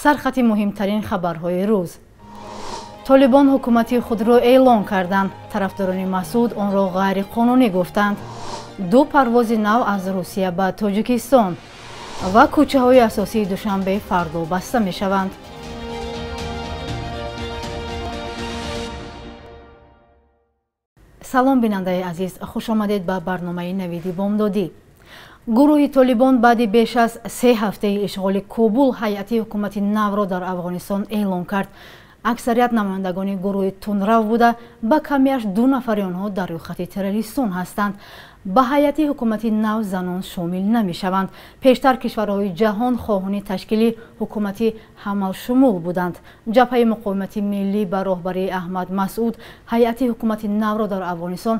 Сархати муҳимтарин хабарҳои рӯз. Толибон ҳукумати худро эълон карданд. Тарафдорони Масуд онро ғайриқонунӣ гуфтанд. Ду парвози нав аз Русия ба Тоҷикистон ва кӯчаҳои асосии Душанбе фардо баста мешаванд. Салом, бинандаи азиз, хуш омадед ба барномаи Навиди Бомдодӣ. Гурӯҳи Толибон баъди беш аз 3 ҳафтаи ишғоли Кобул ҳайати ҳукумати навро дар Афғонистон эълон кард. Аксарият намояндагони гурӯҳи тундрав буда, ба камиаш 2 нафари онҳо дар рӯйхати террористон ҳастанд. Ба ҳайати ҳукумати нав занон шомил намешаванд. Пештар кишварҳои ҷаҳон хоҳони ташкили ҳукумати ҳамалшумул буданд. Ҷабҳаи муқовимати миллӣ ба роҳбарии Аҳмад Масъуд ҳайати ҳукумати навро дар Афғонистон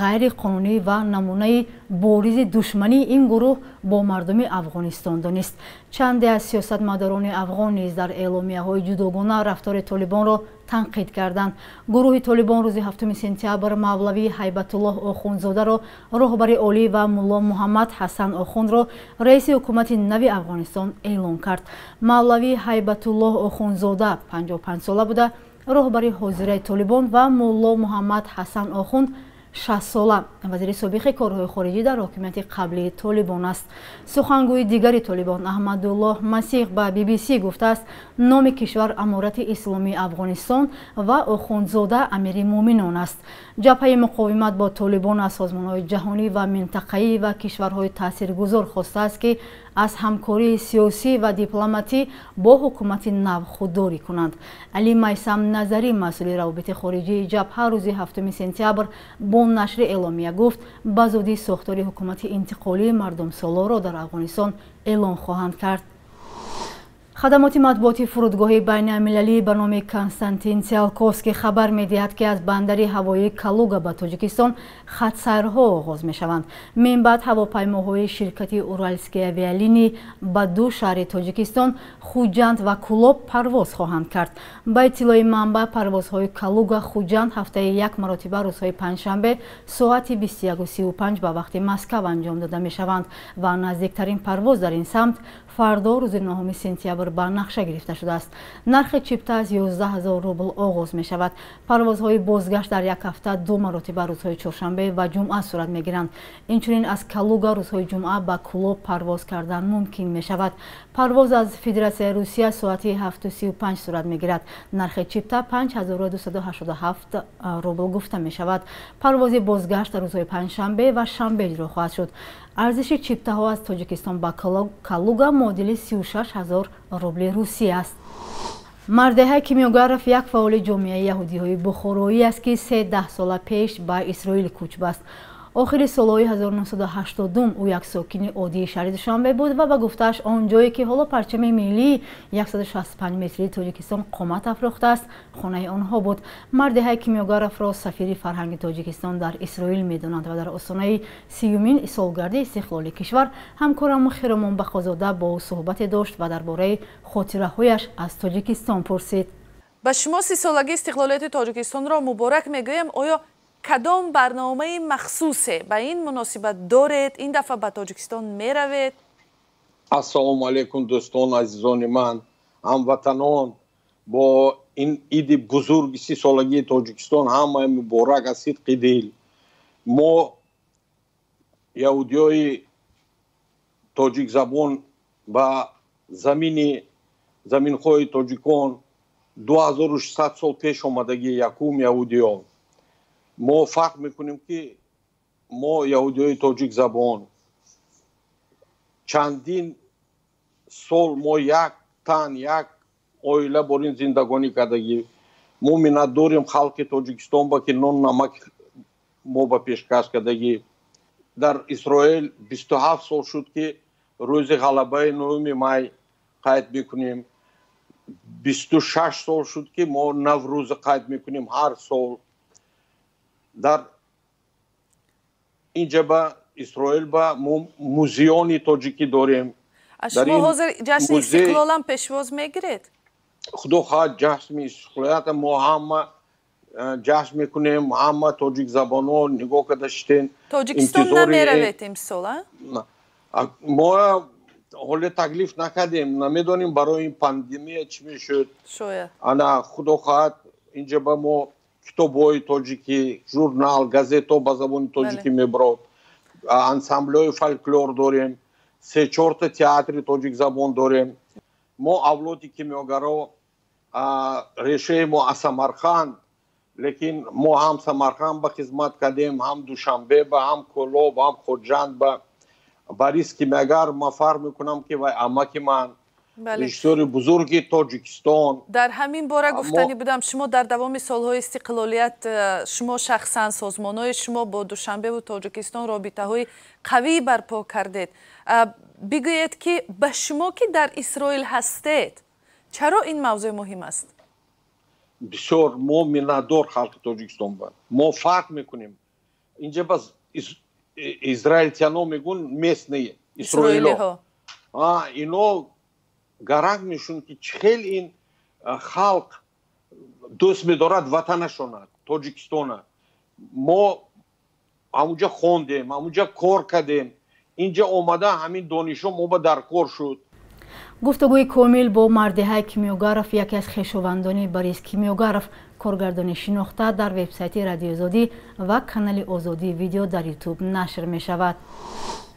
ғайриқонунӣ ва намунаи боризи душмании ин гурӯҳ бо мардуми Афғонистон донист. Чанде аз сиёсатмадорони афғон низ дар эъломияҳои ҷудогона рафтори толибонро танқид карданд. Гурӯҳи Толибон рӯзи 7 сентябр Мавлавӣ Ҳайбатуллоҳ Охундзодаро роҳбари олӣ ва Мулло Муҳаммад Ҳасан Охундро раиси ҳукумати нави Афғонистон эълон кард. Мавлавӣ Ҳайбатуллоҳ Охундзода 55 сола буда, роҳбари ҳозираи Толибон ва Мулло Муҳаммад Ҳасан Охунд 60 сола, вазири собиқи корҳои хориҷӣ дар ҳокимияти қаблии Толибон аст. Сухангӯи дигари Толибон Аҳмадуллоҳ Масиҳ ба BBC гуфтааст, номи кишвар Аморати Исломии Афғонистон ва Охундзода амири муъминон аст. Ҷабҳаи муқовимат бо Толибон аз созмонҳои ҷаҳонӣ ва минтақаӣ ва кишварҳои таъсиргузор хостааст, ки аз ҳамкории сиёсӣ ва дипломатӣ бо ҳукумати нав худдорӣ кунанд. Али Майсам Назарӣ, масъули равобити хориҷии ҷабҳа, рӯзи 7 сентябр бо нашри эъломия гуфт, ба зудӣ сохтори ҳукумати интиқолии мардумсолоро дар Афғонистон эълон хоҳанд кард. Хадамоти матбуоти фурудгоҳи байналмилалӣ ба номи Константин Циолковский хабар медиҳад, ки аз бандари ҳавоии Калуга ба Тоҷикистон хатсайрҳо оғоз мешаванд. Минбаъд ҳавопаймоҳои ширкати Уральские авиалинии ба ду шаҳри Тоҷикистон, Хуҷанд ва Кулоб парвоз хоҳанд кард. Ба иттилои манбаъ, парвозҳои Калуга-Хуҷанд ҳафтаи як маротиба рӯзҳои панҷшанбе соати 21:35 ба вақти Москав анҷом дода мешаванд ва наздиктарин парвоз дар ин самт фардо рӯзи 9 сентябр ба нақша гирифта шудааст. Нархи чипта аз 11 000 рубл оғоз мешавад. Парвозҳои бозгашт дар як ҳафта ду маротиба рӯзҳои чоршанбе ва ҷумъа сурат мегиранд. Инчунин аз Калуга рӯзҳои ҷумъа ба Кулоб парвоз кардан мумкин мешавад. Парвоз аз Федератсияи Русия соати 7:35 сурат мегирад. Нархи чипта 5287 рубл гуфта мешавад. Парвози бозгашт рӯзҳои панҷшанбе ва шанбе иҷро хоҳад шуд. Арзиши чиптаҳо аз Тоҷикистон ба Калуга муодили 36 000 рубли русия аст. Мардеҳай Кимёгаров як фаъоли ҷомеаи яҳудиҳои бухороӣ аст, ки 13 сола пеш ба Исроил кӯч баст. Охири солҳои 1980 ӯ як сокини оддии шаҳри Душанбе буд ва ба гуфтааш он ҷое ки ҳоло парчами миллии 165 метрии Тоҷикистон қомат афрохтааст, хонаи онҳо буд. Мардеҳай Кимёгаровро сафири фарҳанги Тоҷикистон дар Исроил медонанд ва дар остонаи 30-юмин солгарди истиқлоли кишвар ҳамкорам Хиромон Бақозода бо ӯ суҳбате дошт ва дар бораи хотираҳояш аз Тоҷикистон пурсид. Ба шумо 30-солагии истиқлолияти Тоҷикистонро муборак мегӯем. Оё кадом барномаи махсусе ба ин муносибат доред? Ин дафъа ба Тоҷикистон меравед? Ассалому алайкум, дӯстон, азизони ман, ҳамватанон. Бо ин иди бузурги 30-солагии Тоҷикистон ҳамаи муборак аз сидқи дил. Мо яҳудиёи тоҷикзабон ба заминҳои тоҷикон 2600 сол пеш омадагӣ якум яҳудиён. Мо фахр мекунем, ки мо яҳудиёи тоҷикзабон чандин сол мо як тан, як оила бор ин зиндагонӣ кардагӣ. Мо миннатдорем халқи Тоҷикистон ба ки нон намак мо ба пешкаш кардагӣ. Дар Исроил 27 сол шуд, ки рӯзи ғалабаи 9 май қайд мекунем. 26 сол шуд, ки мо Наврӯза қайд мекунем ҳар сол. Дар инҷа ба Исроил ба мо музеони тоҷикӣ дорем. Шумо ҳозир ҷашни истиқлолам пешвоз мегиред? Худо хоҳад, ҷашни истиқлолията мо ҳама ҷашн мекунем, ҳама тоҷикзабонон нигоҳ карда шитен. Тоҷикистон намеравед имсол? Мо Ҳоле таклиф накардем, намедонем барои ин пандемия чӣ мешуд. Шояд. Ана худо хоҳад инҷа ба мо китобҳои тоҷикӣ, журнал, газетҳо ба забони тоҷикӣ мебарод. Ансамблҳои фольклор дорем, се-чорта театри тоҷикзабон дорем. Мо авлоди кимиёгаро, решаи мо аз Самарқанд, лекин мо ҳам Самарқанд ба хизмат кардем, ҳам Душанбе ба, ҳам Кӯлоб, ҳам Хоҷанд ба. Борис Кимиёгар ман фарқ мекунам ки вай амаки ман, режиссёри бузурги Тоҷикистон. Дар ҳамин бора гуфтанӣ будам, шумо дар давоми солҳои истиқлолият, шумо шахсан, созмонҳои шумо бо Душанбеву Тоҷикистон робитаҳои қавӣ барпо кардед. Бигӯед ки ба шумо ки дар Исроил ҳастед, чаро ин мавзӯъ муҳим аст? Бисёр мо миннатдор халқи Тоҷикистон ба. Мо фарқ мекунем. Инҷа бас израилтяно мегӯн местные исроило. Ино гаранг мешун ки чӣ хел ин халқ дӯст медорад ватанашона, Тоҷикистона. Мо ҳамунҷа хондем, ҳамунҷа кор кардем. Инҷа омада ҳамин донишҳо мо ба даркор шуд. Гуфтугӯи комил бо Мардиҳай Кимиёгаров, яке аз хешовандони Борис Кимиёгаров, коргардони шинохта, дар вебсайти Радиои Озодӣ ва канали Озодӣ видео дар Ютуб нашр мешавад.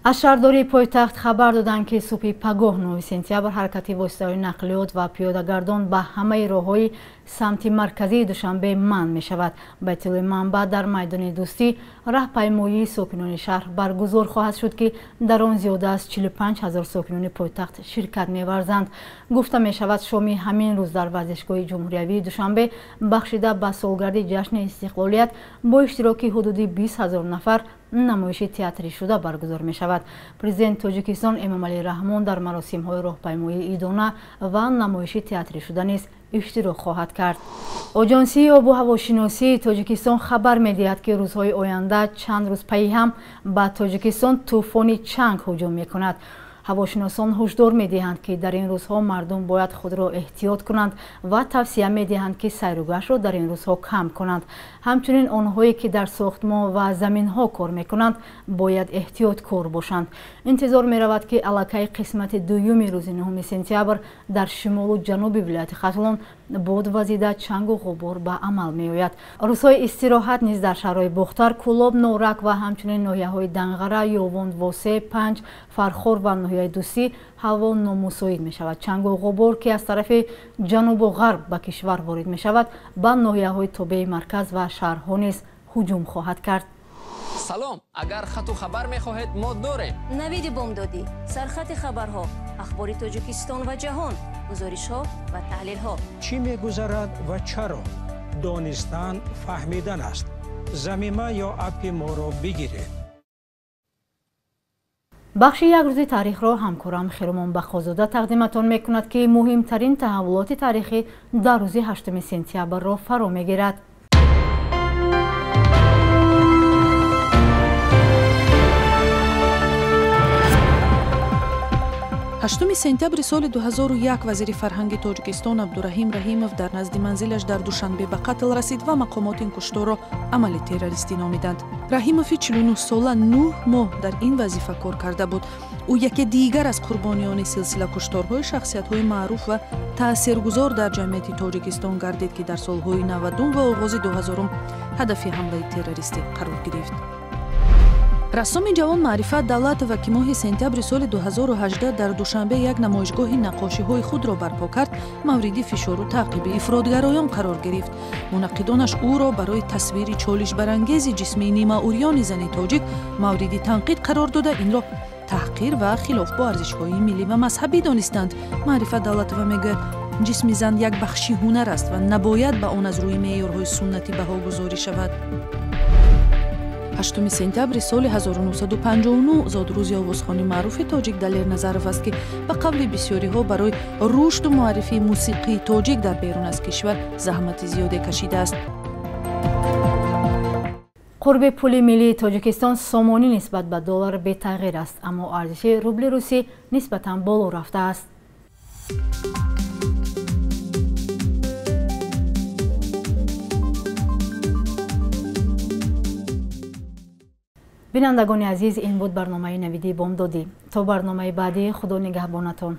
Аз шаҳрдории пойтахт хабар доданд, ки субҳи пагоҳ 9 сентябр ҳаракати воситаҳои нақлиёт ва пиёдагардон ба ҳамаи роҳҳои самти марказии Душанбе манъ мешавад. Ба иттилои манбаъ, дар майдони Дӯстӣ раҳпаймоии сокинони шаҳр баргузор хоҳад шуд, ки дар он зиёда аз 45 ҳазор сокинони пойтахт ширкат меварзанд. Гуфта мешавад, шоми ҳамин рӯз дар варзишгоҳи ҷумҳуриявии Душанбе бахшида ба солгарди ҷашни истиқлолият бо иштироки ҳудуди 20 ҳазор нафар намоиши театришуда баргузор мешавад. Президенти Тоҷикистон Эмомалӣ Раҳмон дар маросимҳои роҳпаймоии идона ва намоиши театришуда низ иштирок хоҳад кард. Оҷонсии обу ҳавошиносии Тоҷикистон хабар медиҳад, ки рӯзҳои оянда чанд рӯз пайи ҳам ба Тоҷикистон тӯфони чанг ҳуҷум мекунад. Ҳавошиносон ҳушдор медиҳанд, ки дар ин рӯзҳо мардум бояд худро эҳтиёт кунанд ва тавсия медиҳанд, ки сайругашро дар ин рӯзҳо кам кунанд. Ҳамчунин онҳое ки дар сохтмон ва заминҳо кор мекунанд, бояд эҳтиёткор бошанд. Интизор меравад, ки аллакай қисмати дуюми рӯзи 9 сентябр дар шимолу ҷануби вилояти Хатлон бод вазида чангу ғубор ба амал меояд. Рӯзҳои истироҳат низ дар шаҳрҳои Бохтар, Кӯлоб, Норак ва ҳамчунин ноҳияҳои Данғара, Ёвон, Восе, Панҷ, Фархор ва ноҳияи Дӯстӣ ҳаво номусоид мешавад. Чангу ғубор, ки аз тарафи ҷанубу ғарб ба кишвар ворид мешавад, ба ноҳияҳои тобеи марказ ва шаҳрҳо низ ҳуҷум хоҳад кард. Салом, агар хату хабар мехоҳед, мо дорем. Навиди бомдодӣ, сархати хабарҳо, ахбори Тоҷикистон ва ҷаҳон, гузоришҳо ва таҳлилҳо. Чӣ мегузарад ва чаро? Донистан фаҳмидан аст. Замима ё аппи моро бигиред. Бахши як рӯзи таърихро ҳамкорам Хиромон Бақозода тақдиматон мекунад, ки муҳимтарин таҳаввулоти таърихӣ дар рӯзи 8 сентябрро фаро мегирад. 8 сентябри соли 2001 вазири фарҳанги Тоҷикистон Абдураҳим Раҳимов дар назди манзилаш дар Душанбе ба қатл расид ва мақомот ин кушторро амали террористӣ номиданд. Раҳимови 49-сола 9 моҳ дар ин вазифа кор карда буд. Ӯ яке дигар аз қурбониёни силсила кушторҳои шахсиятҳои маъруф ва таъсиргузор дар ҷамъияти Тоҷикистон гардид, ки дар солҳои 90 ва оғози 2000 ҳадафи ҳамлаи террористӣ қарор гирифт. Рассоми ҷавон Маърифат Давлатова, ки моҳи сентябри соли 2018 дар Душанбе як намоишгоҳи наққошиҳои худро барпо кард, мавриди фишору таъқиби ифротгароён қарор гирифт. Мунаққидонаш ӯро барои тасвири чолишбарангези ҷисми нимаурёни зани тоҷик мавриди танқид қарор дода, инро таҳқир ва хилоф бо арзишҳои миллӣ ва мазҳабӣ донистанд. Маърифат Давлатова мегӯяд, ҷисми зан як бахши ҳунар аст ва набояд ба он аз рӯи меъёрҳои суннатӣ баҳогузорӣ шавад. 8 сентябри соли 1959 зодрӯзи овозхони маъруфи тоҷик Далер Назаров аст, ки ба қавли бисёриҳо барои рушду муаррифии мусиқии тоҷик дар берун аз кишвар заҳмати зиёде кашидааст. Қурби пули миллии Тоҷикистон сомонӣ нисбат ба доллар бетағйир аст, аммо арзиши рубли русӣ нисбатан боло рафтааст. Бинандагони азиз, ин буд барномаи Навиди бомдодӣ. То барномаи баъдӣ, Худо нигаҳбонатон.